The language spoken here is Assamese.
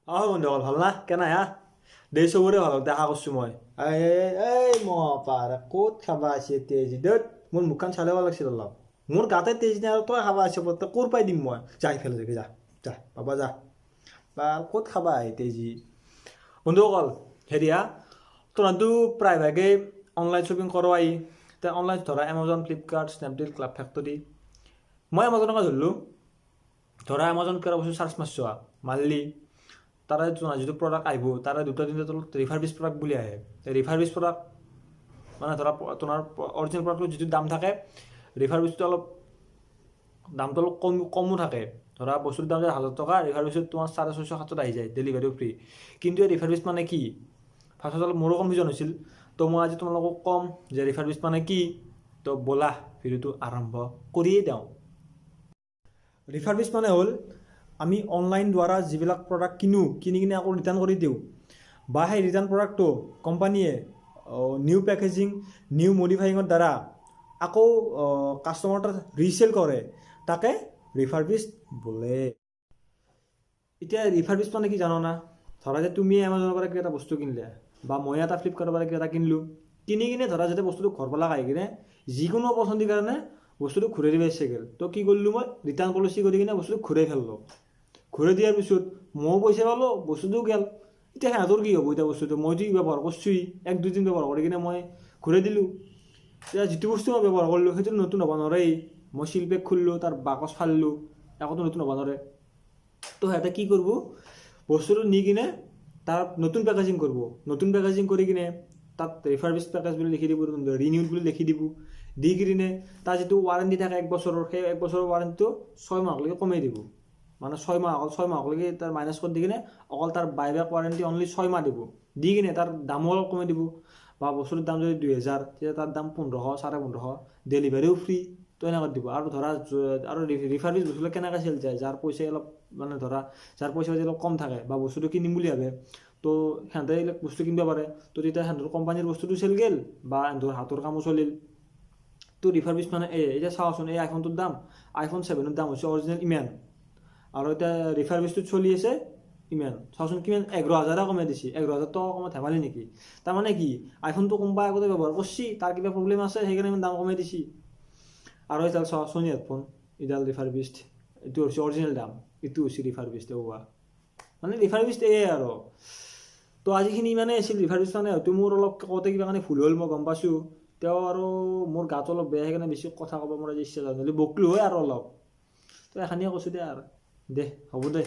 অঁ বন্ধুসকল, ভাল না কেনে হা দে চবৰে ভাল দেখা কৰিছোঁ মই। এই মহাপাৰ ক'ত খাবা আছে তেজ দত, মোৰ মুখখন চালে ভাল লাগিছিল অলপ। মোৰ গাতে তেজ নাই আৰু তই খাবা আছে, তই ক'ৰ পাই দিম মই? যা ইফালে যাবি, যা যা বাবা যা, বা ক'ত খাবা আহি তেজি। বন্ধুসকল হেৰিয়া তহঁতো প্ৰায়ভাগেই অনলাইন শ্বপিং কৰোৱাই। এতিয়া অনলাইন ধৰা Amazon, Flipkart, Snapdeal, club factory. মই এমাজনকে ধৰিলোঁ। ধৰা এমাজন কিবা বস্তু চাৰ্চ মাৰছোঁ, মাৰলি তাৰে যিটো প্ৰডাক্ট আহিব তাৰে দুটা তিনিটা তলত ৰিফাৰবিছ প্ৰডাক্ট বুলি আহে। ৰিফাৰবিছ প্ৰডাক্ট মানে ধৰা তোমাৰ অৰিজিনেল প্ৰডাক্টটোৰ যিটো দাম থাকে, ৰিফাৰবিছটো অলপ দামটো অলপ কম কমো থাকে। ধৰা বস্তুৰ দাম যদি 1000 টকা, ৰিফাৰবিছত তোমাৰ 650 700 আহি যায়, ডেলিভাৰীও ফ্ৰী। কিন্তু এই ৰিফাৰবিছ মানে কি, ফাৰ্ষ্টত অলপ মোৰো কনফিউজন হৈছিল। তো মই আজি তোমালোকক ক'ম যে ৰিফাৰবিছ মানে কি। তো ব'লা ভিডিঅ'টো আৰম্ভ কৰিয়েই দিওঁ। ৰিফাৰবিছ মানে হ'ল আমি অনলাইন দ্বাৰা যিবিলাক প্ৰডাক্ট কিনো, কিনি কিনে আকৌ ৰিটাৰ্ণ কৰি দিওঁ, বা সেই ৰিটাৰ্ণ প্ৰডাক্টটো কোম্পানীয়ে নিউ পেকেজিং, নিউ মডিফাইঙৰ দ্বাৰা আকৌ কাষ্টমাৰ তাত ৰিচেল কৰে, তাকে ৰিফাৰবিছ বোলে। এতিয়া ৰিফাৰবিছ মানে কি জানো না? ধৰা যে তুমি এমাজনৰ পৰা কিবা এটা বস্তু কিনিলে বা মই এটা ফ্লিপকাৰ্টৰ পৰা কিবা এটা কিনিলোঁ, কিনি কিনে ধৰা যেতিয়া বস্তুটো ঘৰ পালাক, আহি কিনে যিকোনো অপছন্দৰ কাৰণে বস্তুটো ঘূৰাই দিব ইচ্ছা গ'ল, তো কি কৰিলোঁ মই? ৰিটাৰ্ণ পলিচি কৰি কিনে বস্তুটো ঘূৰাই পেলালোঁ। ঘূৰাই দিয়াৰ পিছত ময়ো পইচা পালোঁ, বস্তুটোও গ'ল। এতিয়া সিহঁতৰ কি হ'ব? এতিয়া বস্তুটো মইতো ব্যৱহাৰ কৰিছোঁৱেই, এক দুদিন ব্যৱহাৰ কৰি কিনে মই ঘূৰাই দিলোঁ। এতিয়া যিটো বস্তু মই ব্যৱহাৰ কৰিলোঁ সেইটো নতুন হ'ব নোৱাৰেই। মই চিল পেক খুলিলোঁ, তাৰ বাকচ ফালিলোঁ, একোতো নতুন হ'ব নোৱাৰে। তো সিহঁতে কি কৰিব? বস্তুটো নি কিনে তাৰ নতুন পেকেজিং কৰিব। নতুন পেকেজিং কৰি কিনে তাত ৰিফাৰবিছ পেকেজ বুলি লিখি দিব, ৰিনিউড বুলি লিখি দিব। দি কিনে তাৰ যিটো ৱাৰেণ্টি থাকে 1 বছৰৰ, সেই 1 বছৰৰ ৱাৰেণ্টিটো 6 মাহলৈকে কমাই দিব। মানে 6 মাহ, অকল 6 মাহলৈকে তাৰ মাইনাছ কৰি দি কিনে অকল তাৰ বাইবেক ৱাৰেণ্টি অনলি 6 মাহ দিব। দি কিনে তাৰ দামো অলপ কমাই দিব, বা বস্তুটোৰ দাম যদি 2000, তেতিয়া তাৰ দাম 1500, 1550, ডেলিভাৰীও ফ্ৰী, তো এনেকৈ দিব। আৰু ধৰা আৰু ৰিফাৰবিছ বস্তুবিলাক কেনেকৈ চেল যায়? যাৰ পইচা অলপ মানে ধৰা যাৰ পইচা পাতি অলপ কম থাকে বা বস্তুটো কিনিম বুলি ভাবে, তো সিহঁতে এইবিলাক বস্তু কিনিব পাৰে। তো তেতিয়া সিহঁতৰ কোম্পানীৰ বস্তুটো চেল গ'ল বা সিহঁতৰ হাতৰ কামো চলিল। তো ৰিফাৰবিছ মানে এই। এতিয়া চাওঁচোন, এই আইফোনটোৰ দাম, আইফোন 7ৰ দাম হৈছে অৰিজিনেল ইমান, আৰু এতিয়া ৰিফাৰবিছটোত চলি আছে ইমান। চাওঁচোন কিমান, 11,000 কমাই দিছে। 11,000 টকা কমাই ধেমালি নেকি? তাৰমানে কি, আইফোনটো কোনোবা আগতে ব্যৱহাৰ কৰিছি, তাৰ কিবা প্ৰব্লেম আছে, সেইকাৰণে ইমান দাম কমাই দিছে। আৰু এডাল চাওঁ, ছনী হেডফোন, এইডাল ৰিফাৰবিছড, এইটো হৈছে অৰিজিনেল দাম, এইটো হৈছে ৰিফাৰবিছড। হোৱা মানে ৰিফাৰবিছড এয়ে আৰু। তো আজিখিনি ইমানেই আছিল ৰিফাৰবিছ মানে। হয়তো মোৰ অলপ কওঁতে কিবা কাৰণে ভুল হ'ল, মই গম পাইছোঁ। তেওঁ আৰু মোৰ গাটো অলপ বেয়া, সেইকাৰণে বেছি কথা ক'ব মোৰ আজি ইচ্ছা যোৱা, নহ'লে বকলো হয় আৰু অলপ। তো এখানিয়ে কৈছোঁ দে আৰু, দে হ'ব দে।